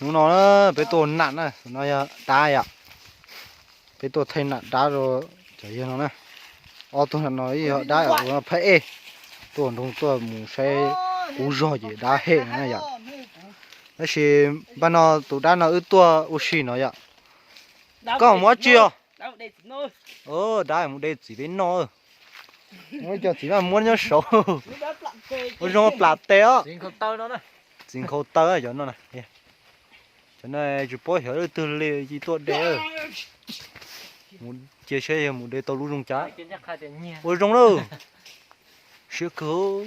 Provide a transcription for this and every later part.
Hnub no na peb tuaj nam na, no yog dab yom. Peb tuaj thaij nam dab rau cov yawg no na. Ob tug no yog dab, phab ej. Tuaj nroog tuaj mus saib kub zog ces dab hem no na yom. Tab sis npaj no tus dab no wb tuaj ua si no yom. Koj muab tsi os? Dab mus de txiv peb noj. Muab cov txiv maj muab nyob saud. Ua zoo plam tes os. Txiv nkhaus taw cov no. Cov no tsis paub xyov leej twg li ci tuaj de. Mus cia saib yog mus de tau lub zoo cas. Ua zoo lawm. Siab kawg.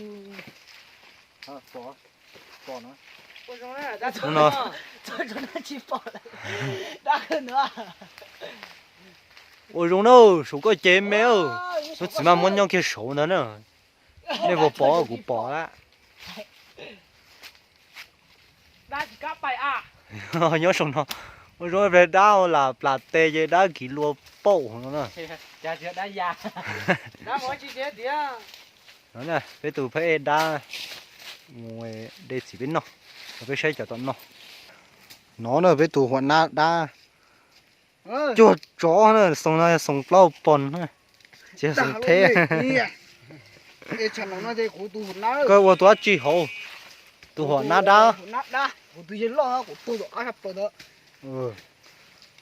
Ua zoo na, saum koj ces me, lub txiv maj muab nyob kiag saud ntawd na. Nej puas pom? Kuv pom lawm. Nyob saum no. Ua zoo ib pliag dab lam plam tes ces dab kiv lua paum no na. No na, peb tus phab ej dab mus de txiv peb noj, peb saib cov tom no. No na peb tus huam nab dab cuag tsov na, xoom no xoom plaub pos na, tsis xoom theb. Koj ua tus dab tsi hauv? Tus huam nab dab.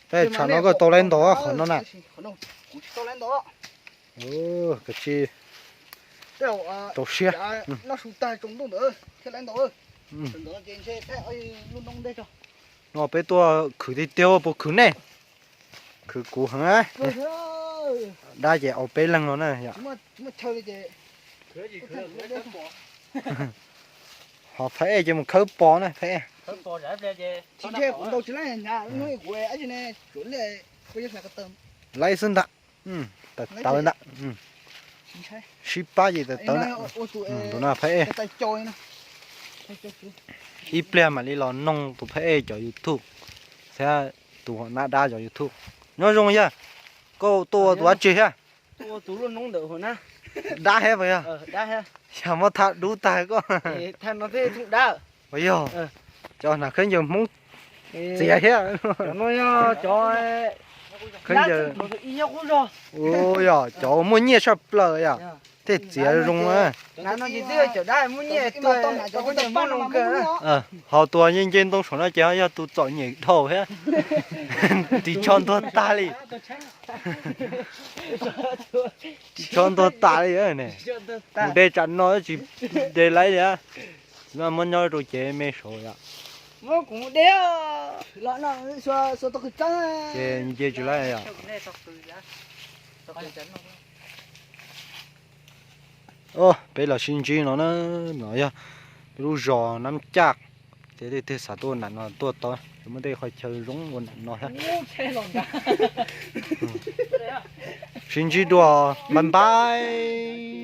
Tej tsam no koj tau laiv ntau qhov no na. Koj tsis rau siab. No peb tuaj khwv tiag tiag puas khwv nej? Khwv kuv heev. Dab ces au peb leeg no na yom. Ho phab ej ces mus khawb pos na phab ej. Laib xwb ntag. Tawv tawv ntag. Sib pab ces tawv tawv ntag. Tus no phab ej. Ib pliag mam li los noog tus phab ej cov YouTube thiab tus huam nab dab cov YouTube. Nyob zoo yawg, koj tuaj ua tus dab tsi thiab? Dab thiab puas yog? Yog muab thaj dub tag koj. Puas yog? Cov hnav khaub ncaws Hmoob txiav thiab. Khaub ncaws, yog cov muaj nyiaj tshaj plaws yom, thiaj txiav zoo. Ho tus nce nce ntoo saum no ces yog tus txom nyem dhau thiab. Ris tsho ntuag tag li. Ris tsho ntuag tas li ne. Mus de tsam no tsis de laib li. Txiv maj muab nyob rau cev me saud yom. Ces nce tsis laib yom. Peb los sib ntsib no na, no yog peb lub zos Nab Caj, ces leej twg xav tuaj ua nam no tuaj tau, muaj tej qhov chaw zoo ua nam no thiab. Sib ntsib dua, bye bye.